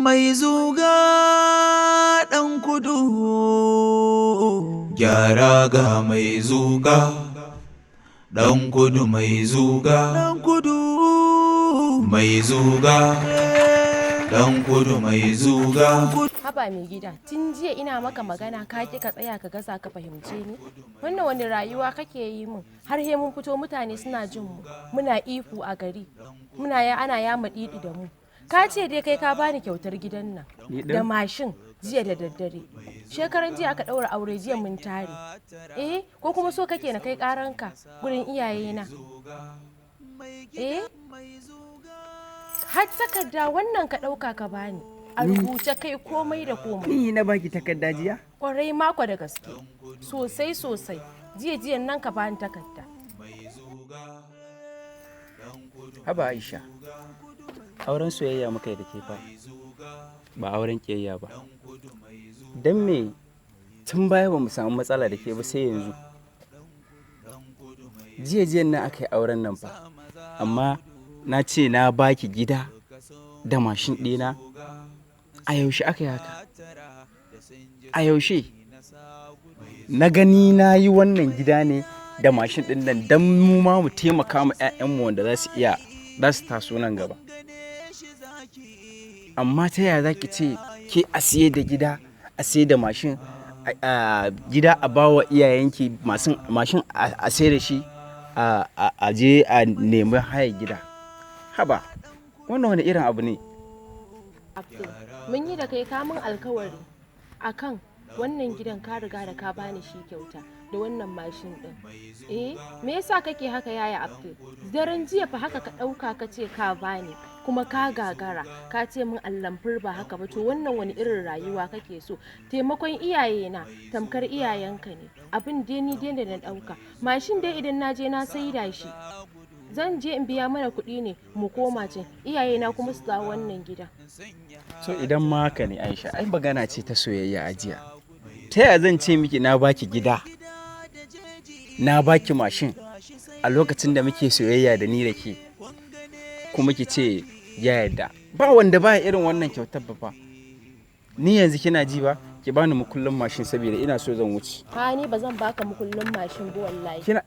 Mai zuga ɗan kudu, gyara ga mai zuga ɗan kudu, mai zuga ɗan kudu, mai zuga ɗan kudu, mai zuga. Haba mai gida, tun jiya ina maka magana ka ki ka tsaya ka gasa ka fahimce ni. Wannan wani rayuwa kake yi min? Har he mun fito mutane suna jin mu, muna ihu a gari, muna ya ana yama didi da mu. Ka ce dai kai ka bani kyautar gidan nan Ni ɗin? Da mashin jiya da daddare. Shekaran jiya aka ɗaura aure, jiya mun tare. Eh, ko kuma so kake na kai karanka gurin iyayena? Eh? Har takarda wannan ka ɗauka ka bani. A rubuce kai komai da komai. Ni na baki takarda jiya? Kwarai mako da gaske, sosai sosai, jiya jiyan nan ka bani takarda. Haba Aisha. Auren soyayya muka yi da ke fa. Ba auren kiyayya ba. Dan me tun baya ba mu samu matsala da ke ba sai yanzu? Jiya jiyan nan aka yi auren nan fa. Amma na ce na baki gida da mashin ɗina. A yaushe aka yi haka? A yaushe? Na gani na yi wannan gida ne da mashin ɗin nan don mu ma mu taimaka ma 'ya'yanmu wanda za su iya za su taso nan gaba. Amma ta yaya za ki ce ke a siye da gida, a siye da mashin, a gida a ba wa iyayenki, mashin a sai da shi, a je a nemi hayar gida? Haba, wannan wani irin abu ne? Abdul, mun yi da kai kamun alkawari akan wannan gidan, ka riga da ka bani shi kyauta da wannan mashin din. Eh, me yasa kake haka, yaya Abdul? Daren jiya fa haka ka ɗauka ka ce ka bani, kuma ka gagara, ka ce min allamfur ba haka ba. To wannan wani irin rayuwa kake so? Taimakon iyayena tamkar iyayenka ne. Abin dai ni dai da na ɗauka, mashin dai idan na je na saida shi, zan je in biya mana kuɗi ne mu koma can, iyayena kuma su dawo wannan gida. So idan ma haka ne Aisha, ai magana ce ta soyayya a jiya. Ta yaya zan ce miki na baki gida, na baki mashin a lokacin da muke soyayya da ni da ke, kuma ki ce ya yarda? Ba wanda ba irin wannan kyautar ba fa. Ni yanzu kina ji ba, ki bani mukullin mashin saboda ina so zan wuce. Ha, ni ba zan baka mukullin mashin ba wallahi. Kina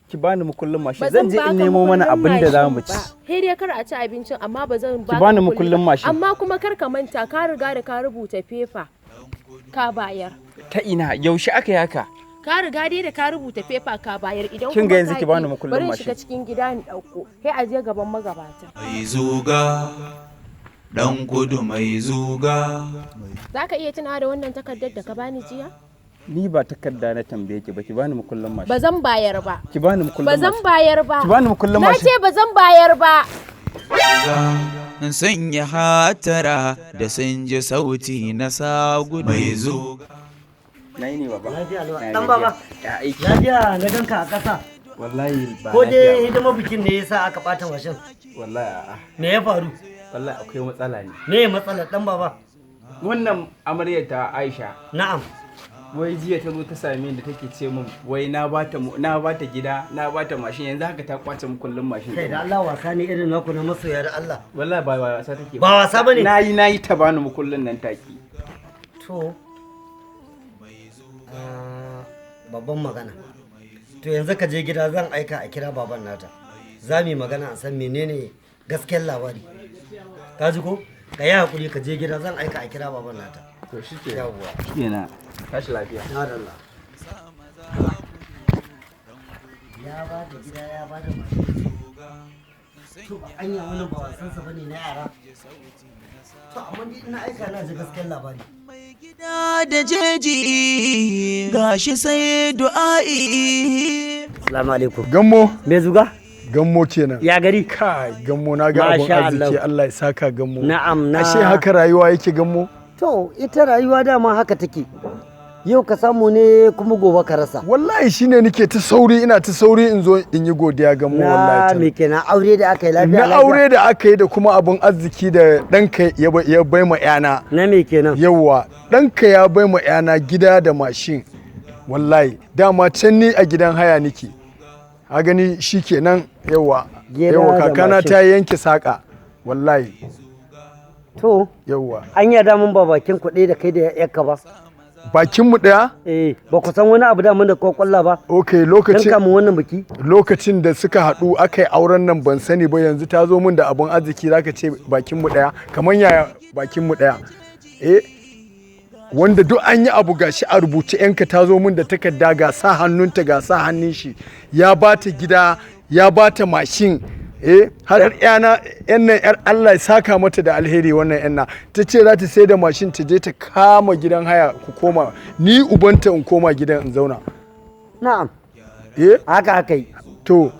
ki bani mukullin mashin, Ba zan je baka in nemo mana mukullin abin da za mashin mu ci. ba. Sai dai kar a ci abincin, amma ba zan baka Bani mukullin mashin. Amma kuma kar ka manta, ka riga da ka rubuta fefa ka bayar. Ta ina, yaushe aka yi haka? Ka riga dai da ka rubuta fefa ka bayar. Idan Kin kuma ga yanzu ka ki bani ki, mukullin bari in mashin. shiga cikin gida in dauko, sai a je gaban magabata. Mai zuga ɗan kudu, mai zuga. Za ka iya tunawa da wannan takardar da ka bani jiya? Ni ba takarda na tambaye ki ba, ki bani mukullin mashin. Ba zan bayar ba. Ki bani mukullin Ba zan mashin. bayar ba. Ki bani mukullin Na mashin. ce ba zan bayar ba. Sun yi hatara da sun ji sauti na sa gudu, mai zuga. Na yi ne, baba. Lafiya lau. Na Dan gajiya. baba. Ya aiki? Lafiya, na ganka a ƙasa. Wallahi ba Ko lafiya dai ba. hidimar bikin ne yasa aka ɓata mashin? Wallahi a'a. Me ya faru? Wallahi akwai matsala ne. Me matsalar, dan baba? Wannan amaryar ta Aisha. Na'am. Wai jiya ta zo ta same ni da take ce min wai na bata gida, na bata mashin, yanzu haka ta kwace mukullin mashin. Kai, da Allah, wasa ne irin naku na masoya, da Allah. Wallahi ba wasa take. Ba wasa bane? Nayi ta bani mukullin nan taki. To. Ah, babban magana. To yanzu ka je gida, zan aika a kira baban nata. Za mu yi magana a san menene gaskiyar labari. Ka ji ko? Ka yi hakuri ka je gida, zan aika a kira baban nata. To shike. Yawwa. Shikenan. Tashi lafiya. Na da Allah. Ya ba da gida, ya ba da mashin. To anya wannan ba wasansa bane na yara. To amma ni ina aika na ji gaskiyar labari. Gida da jeji gashi sai du'a'i. Assalamu alaikum. Gammo, Me zuga? Gammo kenan. Ya gari? Kai, Gammo, na ga abun Masha arziki, Allah. Allah ya saka, Gammo. Na'am na. Ashe haka rayuwa yake, Gammo? To ita rayuwa dama haka take. Yau ka samu ne kuma gobe ka rasa. Wallahi shine nake ta sauri, ina ta sauri in zo in yi godiya, Gammo, Na wallahi. me kenan, aure da aka yi lafiya Na lafiya? aure da aka yi da kuma abun arziki da ɗanka ya bai ma 'yana. Na me kenan? Yawwa, ɗanka ya bai ma 'yana gida da mashin. Wallahi, dama can ni a gidan haya nake. A gani shikenan, yawwa. Gida Yawwa, da kakana mashin. ta yanke saƙa. Wallahi. To. Yawwa. An yarda mun ba bakin kuɗi da kai da yakka ba. Bakin mu ɗaya? Eh, ba ku san wani abu da mun da ko kwalla ba. Okay, lokacin Tun kamun wannan biki. Lokacin da suka haɗu aka yi auren nan ban sani ba, yanzu ta zo min da abun arziki zaka ce bakin mu ɗaya. Kamar yaya bakin mu ɗaya? Eh, wanda duk an yi abu gashi a rubuce, yanka ta zo min da takarda, ga sa hannunta, ga sa hannun shi, ya bata gida, ya bata mashin. Eh, har yana yan nan yar Allah ya saka mata da alheri, wannan yan ta ce za ta sai da mashin ta je ta kama gidan haya, ku koma, ni ubanta in koma gidan in zauna. Na'am. Eh, haka aka yi. To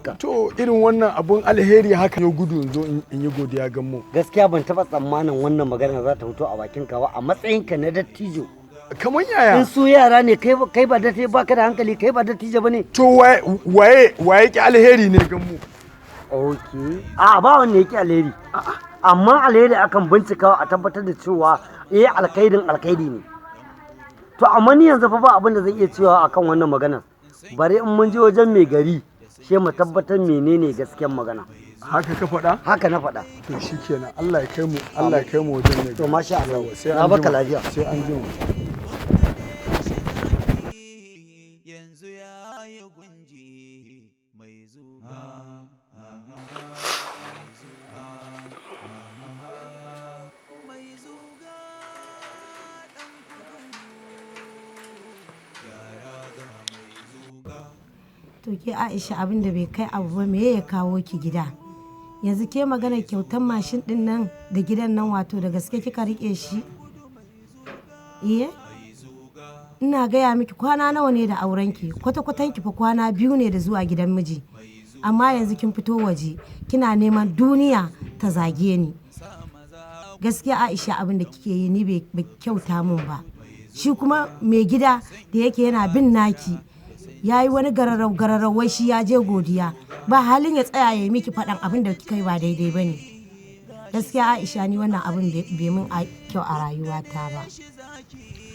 irin wannan abun alheri haka ya gudu in zo in yi godiya gan mu. Gaskiya ban taba tsammanin wannan magana za ta fito a bakin ka ba a matsayinka na dattijo. Kamar yaya? In su yara ne, kai ba dattijo ba ka da hankali, kai ba dattijo bane. To waye waye ki alheri ne gan mu? Okay. A ba wanda yake alheri. Amma alheri akan bincika a tabbatar da cewa eh alkhairin alkhairi ne. To amma ni yanzu fa ba abin da zan iya cewa akan wannan maganar. Bari in mun je wajen mai gari sai mu tabbatar menene gaskiyar magana. Haka ka faɗa? Haka na faɗa. To shikenan, Allah ya kai mu, Allah ya kai mu wajen mai. To masha Allah. Sai Na an baka jima. lafiya. Sai an jima. Yanzu ya yi gunji mai zuga. Mai zuga ɗan kudu, yara ga mai zuga. To ke Aisha, abin da bai kai abu ba me ya kawo ki gida? Yanzu ke magana kyautan mashin din nan da gidan nan, wato da gaske kika rike shi? Iye? Ina gaya miki, kwana nawa ne da aurenki? Kwata-kwatan ki fa kwana 2 ne da zuwa gidan miji. Amma yanzu kin fito waje kina neman duniya ta zage ni. Gaskiya Aisha, abin da kike yi ni bai kyauta min ba. Shi kuma mai gida da yake yana bin naki, ya yi wani gararau gararau wai shi ya je godiya, ba halin ya tsaya ya yi miki faɗan abin da kika yi ba daidai ba ne. Gaskiya Aisha, ni wannan abin bai min kyau a rayuwata ba.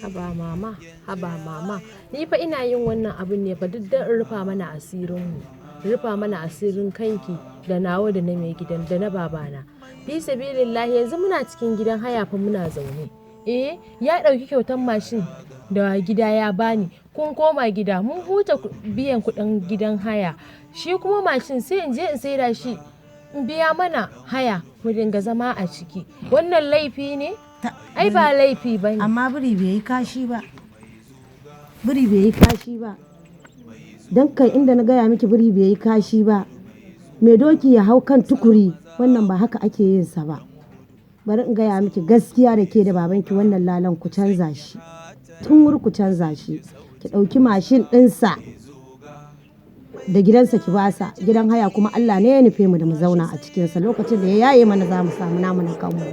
Haba mama, haba mama, ni fa ina yin wannan abin ne fa duk don in rufa mana asirin mu, rufa mana asirin kanki da nawa da na mai gidan da na babana. Fi sabilillahi, yanzu muna cikin gidan haya fa muna zaune. Eh, ya ɗauki kyautan mashin da gida ya bani. Kun koma gida mun huta biyan kuɗin gidan haya. Shi kuma mashin sai in je in saida shi in biya mana haya mu dinga zama a ciki. Wannan laifi ne? Ai ba laifi ba ne. Amma biri bai yi kashi ba. Biri bai yi kashi ba. Don kan inda na gaya miki biri bai yi kashi ba. Mai doki ya hau kan tukuri, wannan ba haka ake yin sa ba. Bari in gaya miki gaskiya, da ke da babanki wannan lalan ku canza shi. Tun wuri ku canza shi. Ki ɗauki mashin ɗinsa da gidansa ki basa gidan haya, kuma Allah ne ya nufe mu da mu zauna a cikinsa, lokacin da ya yaye mana za mu samu namu na kanmu.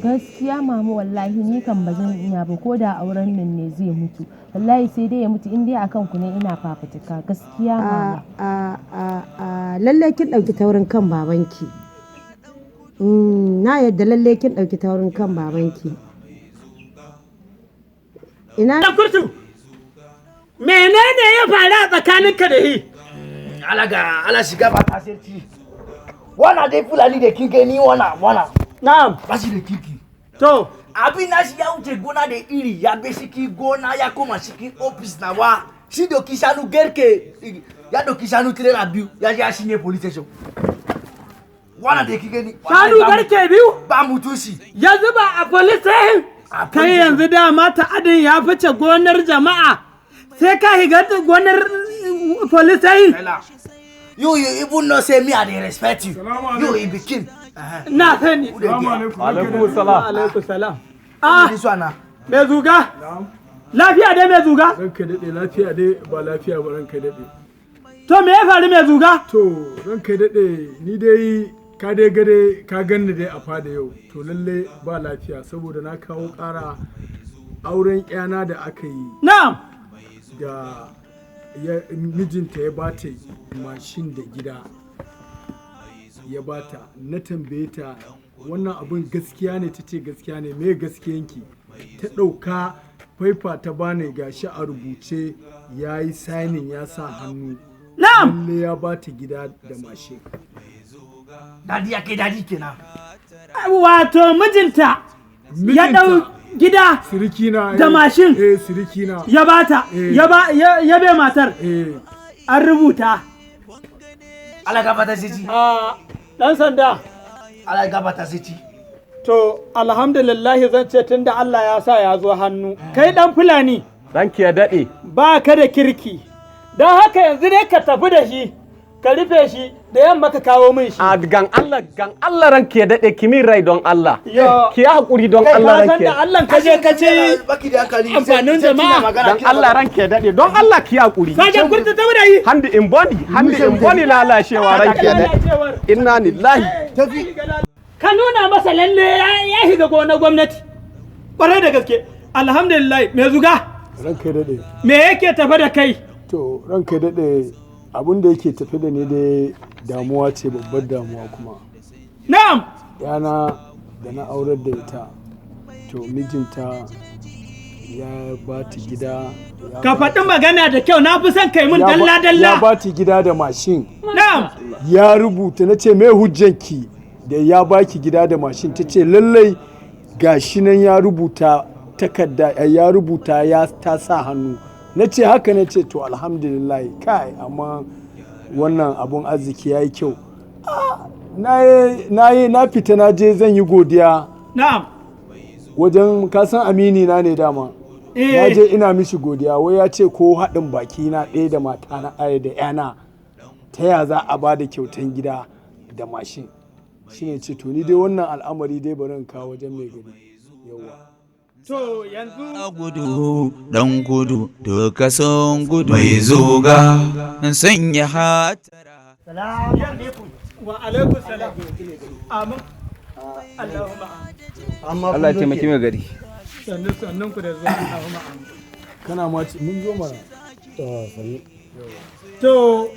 Gaskiya mama, wallahi ni kan ba zan iya ba, ko da auren nan ne zai mutu, wallahi sai dai ya mutu in dai akan ku ne ina fafutuka, gaskiya mama. A a a lalle kin ɗauki taurin kan babanki. Na yadda lalle kin ɗauki taurin kan babanki. Ina Kurtu, menene ya faru a tsakaninka da shi? Alaga, ala shiga ba ta sarki. Wana dai Fulani da kin gani wana wana. Na'am. Ba shi da kirki. To. Abin nashi ya wuce gona da iri, ya be shiki gona ya koma shiki ofis nawa. Shi doki shanu garke, ya doki shanu tirela 2 ya je ya shinye police station. Wana da kin gani. Shanu garke 2? Ba mutunci. Ya zuba a police station? Kai yanzu dama ta'adin ya fice gonar jama'a. Sai ka higa gonar police station? You even know say me I dey respect you. You you be king. Na sani. Alaikum salam. Alaikum salam. Ah, this one na. Mai zuga? Lafiya dai mai zuga? Ranka daɗe, lafiya dai, ba lafiya ba ranka daɗe. To me ya faru mai zuga? To ranka daɗe, ni dai ka dai ga dai ka ganni dai a fada yau, to lalle ba lafiya, saboda na kawo ƙara auren ƴana da aka yi. Na'am. Da mijinta ya bata mashin da gida ya bata, na tambaye ta wannan abin gaskiya ne, ta ce gaskiya ne. Me gaskiyanki? Ta ɗauka faifa ta bani, gashi a rubuce, ya yi sainin, ya sa hannu. Na'am. Lalle ya bata gida da mashin. Dadi ya kai dadi kenan. Wato mijinta ya ɗau gida Sirikina. da mashin. Eh, sirikina. Ya bata, Eh. ya ba ya bai matar. Eh. An rubuta. Allah gafarta sai ci. A ɗan sanda. Allah gafarta sai ci. To alhamdulillahi zan ce tunda Allah ya sa ya zo hannu. Kai ɗan Fulani. Ranki ya daɗe. Ba ka da kirki. Don haka yanzu dai ka tafi da shi, ka rufe shi da yamma ka kawo min shi. A gan Allah, gan Allah ranki ya daɗe, ki min rai don Allah. Yo. Ki yi haƙuri don Kai Allah ka san ranki da ya Allah ka je ka ci Baki da hankali. amfanin jama'a. Don Allah ranki ya daɗe, don Allah ki yi haƙuri. Sajan kurta ta da yi. Handi in boni, handi in boni lalacewa ranki ya daɗe. Lalacewar. Inna lillahi. Tafi. Ka nuna masa lalle ya shiga gonar gwamnati. Kwarai da gaske. Alhamdulillah, me zuga? Ranka ya daɗe. Me yake tafe da kai? To ranka ya daɗe, abin da yake tafi da ni dai damuwa ce, babbar damuwa kuma. Na'am. Yana da na aurar da ita, to mijinta ya ba ta gida ya Ka faɗi magana da kyau, na fi son kai mun ya ba- dalla ya dalla. ba ta gida da mashin. Na'am. Ya rubuta, na ce mai hujjanki da ya baki gida da mashin? Ta ce lallai gashi nan ya rubuta takarda, ya rubuta, ya ta sa hannu. Na ce haka? Na ce to alhamdulillah, kai amma wannan abun arziki ya yi kyau. Ah, na yi na fita na je zan yi godiya Na'am. wajen kasan amini na ne dama. Eh. Na je ina mishi godiya, wai ya ce ko haɗin baki na ɗaya da mata na ɗaya da yana ta ya za a ba da kyautan gida da mashin? Shine ce to ni dai wannan al'amari dai bari in kawo wajen mai gari yawa. To yanzu Gudu dan gudu duka sun gudu mai zuga sun yi hatara. Salamu alaikum. Wa alaikum salam. Amin. Allahumma amin. Amma Allah ya taimaki mai gari. Sannu sannun ku da zuwa, Allahumma amin. Kana ma mun zo mana. To sannu. To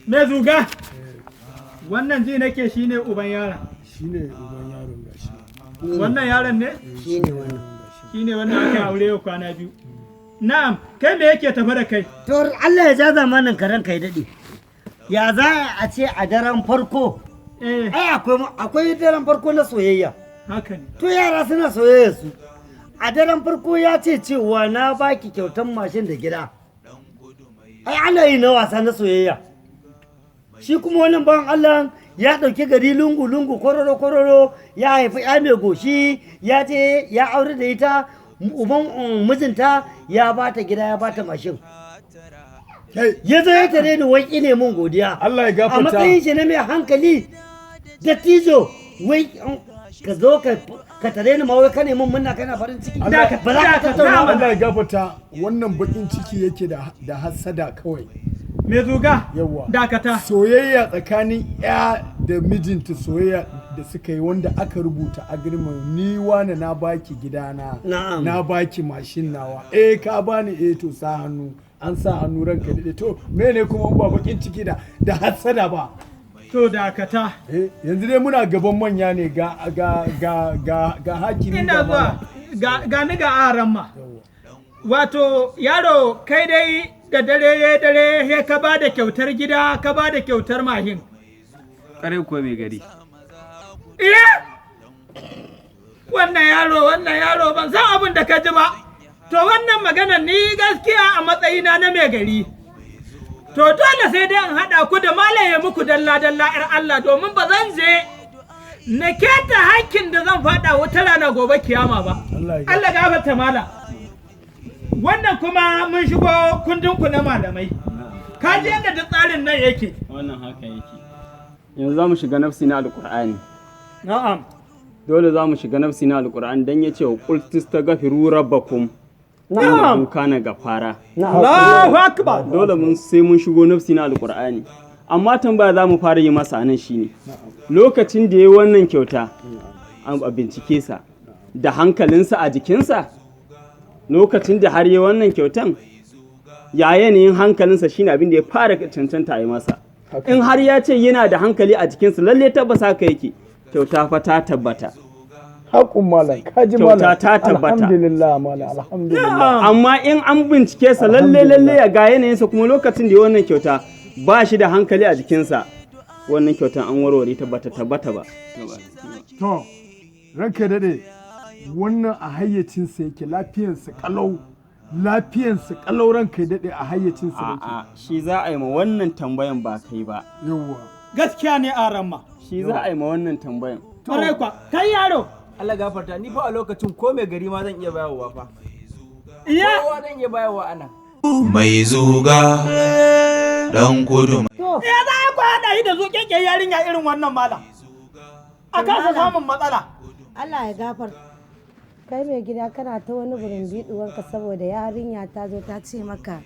me zuga? Wannan ji nake shine uban yaron. Shine uban yaron, gashi. Wannan yaron ne? Shine wannan. Shine wannan aka aure yau kwana 2. Na'am, kai me yake tafe da kai? To Allah ya ja zamanin ka ranka ya daɗe. Ya za a ce a daren farko? Eh, Ai akwai daren farko na soyayya. haka ne. To yara suna soyayya su. A daren farko ya ce cewa na baki kyautan mashin da gida. Ai ana yi na wasa na soyayya. Shi kuma wannan bawan Allah ya ɗauki gari lungu-lungu kororo-kororo, ya haifi ya mai goshi, ya je ya aure da ita, uban mijinta ya bata gida ya bata mashin. Ya zo ya tare ni wai ne mun godiya. Allah ya A gafarta. matsayin shi na mai hankali dattijo, wai ka zo ka tare ni ma wai ka nemi murna kana farin ciki. Ba za ka tattauna ba. Allah ya gafarta, wannan bakin ciki yake da hassada kawai. Me zuga? Yawa. Dakata. Soyayya tsakanin ya da mijinta, soyayya da suka yi wanda aka rubuta agreement, ni wane na baki gidana, Na'am. na baki mashin nawa, eh ka bani, eh to sa hannu, an sa hannu ranka daɗe. To mene kuma in ba bakin ciki da hassada ba? To dakata. Eh, yanzu dai muna gaban manya ne, ga ga ga ga ga hakimi Ina ga zuwa malam. ga ni ga aran ma. Wato yaro kai dai da dare ya dare ya ka ba da kyautar gida, ka ba da kyautar mahin. Kare kuwa mai gari. Iya! Wannan yaro ban san abin da ka ji ba. To wannan magana ni gaskiya a matsayina na mai gari. To dole sai dai in haɗa ku da malam ya muku dalla-dalla 'yar Allah, domin ba zan je na keta hakkin da zan faɗa wata rana gobe kiyama ba. Allah ya Allah gafarta mala. Wannan kuma mun shigo kundinku na malamai. Ka ji yadda duk tsarin nan yake. Wannan haka yake. Yanzu za mu shiga nafsi na Alƙur'ani. Na'am. Dole za mu shiga nafsi na Alƙur'ani dan ya ce wa qul tastaghfiru rabbakum innahu kana gafara. Allahu akbar. Dole mun sai mun shigo nafsi na Alƙur'ani. Amma tambaya za mu fara yi masa anan shine. Lokacin da ya yi wannan kyauta, an a bincike sa da hankalinsa a jikinsa, lokacin da har yi wannan kyautan, ya yanayin hankalinsa? Shine abin da ya fara cancanta a yi masa. In har ya ce yana da hankali a jikinsa, lalle tabbas haka yake, kyauta fa ta tabbata. Haƙun malam, kaji malam. Kyauta ta tabbata. Alhamdulillah malam, alhamdulillah. Amma in an bincike sa lalle lalle ya ga yanayinsa kuma lokacin da ya wannan kyauta ba shi da hankali a jikinsa, wannan kyautan an warware ta, bata tabbata ba. To, ranka daɗe, wannan a hayyacinsa yake, lafiyansa kalau, lafiyansa kalau, ranka daɗe, a hayyacinsa yake. A'a, shi za a yi ma wannan tambayan, ba kai ba. Yawwa. Gaskiya ne, aramma. Shi za a yi ma wannan tambayan. Kwarai kwa, kai yaro. Allah gafarta, ni fa a lokacin ko mai gari ma zan iya bayarwa fa. Iya. Kowa zan iya bayarwa anan. Mai zuga dan kudu. Ya za a ku haɗa shi da zuƙeƙe yarinya irin wannan, malam? A kasa samun matsala. Allah ya gafar. Kai mai gida, kana ta wani burin biɗuwanka saboda yarinya ta zo ta ce maka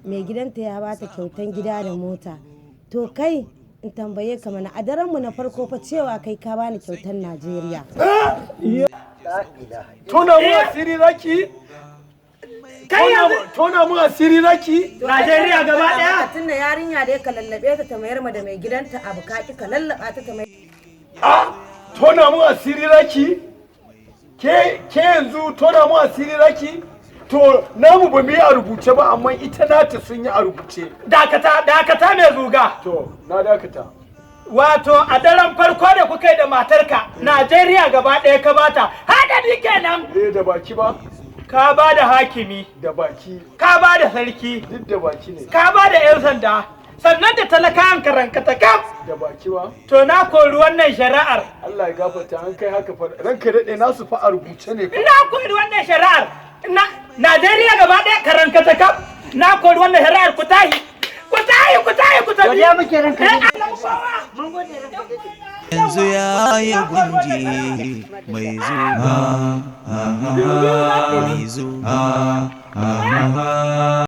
mai gidanta ya bata kyautan gida da mota. To kai, in tambaye ka mana, a daren mu na farko fa cewa kai ka bani kyautan Najeriya. Tona mu asiri zaki? Kai yanzu Tona mu asiri zaki? Najeriya gaba ɗaya. Tunda yarinya dai ka lallabe ta ta mayar ma da mai gidanta abu, ka ki ka lallaba ta ta mai. Tona mu asiri zaki? Ke yanzu tona mu asiri zaki? To namu ba mu yi a rubuce ba, amma ita nata sun yi a rubuce. Dakata, dakata, mai zuga. To, na dakata. Wato a daren farko da kuka yi da matarka, Najeriya gaba ɗaya ka bata. Haɗari kenan. Eh, da baki ba? Ka ba da hakimi. Da baki. Ka ba da sarki. Duk da baki ne. Ka ba da 'yan sanda. Sannan da talakawan karankata kaf. Da baki ba? To na kori wannan shari'ar. Allah ya gafarta, an kai haka fa, ranka daɗe, nasu fa a rubuce ne fa. Na kori wannan shari'ar. Na Najeriya gaba ɗaya karankata kaf. Na kori wannan shari'ar, ku tahi. Ku tahi, ku tahi, ku tafi. Godiya muke, ranka Eh, daɗe. Allah kowa. Mun gode, ranka daɗe. Yanzu ya yi gunji mai zuga, mai zuga.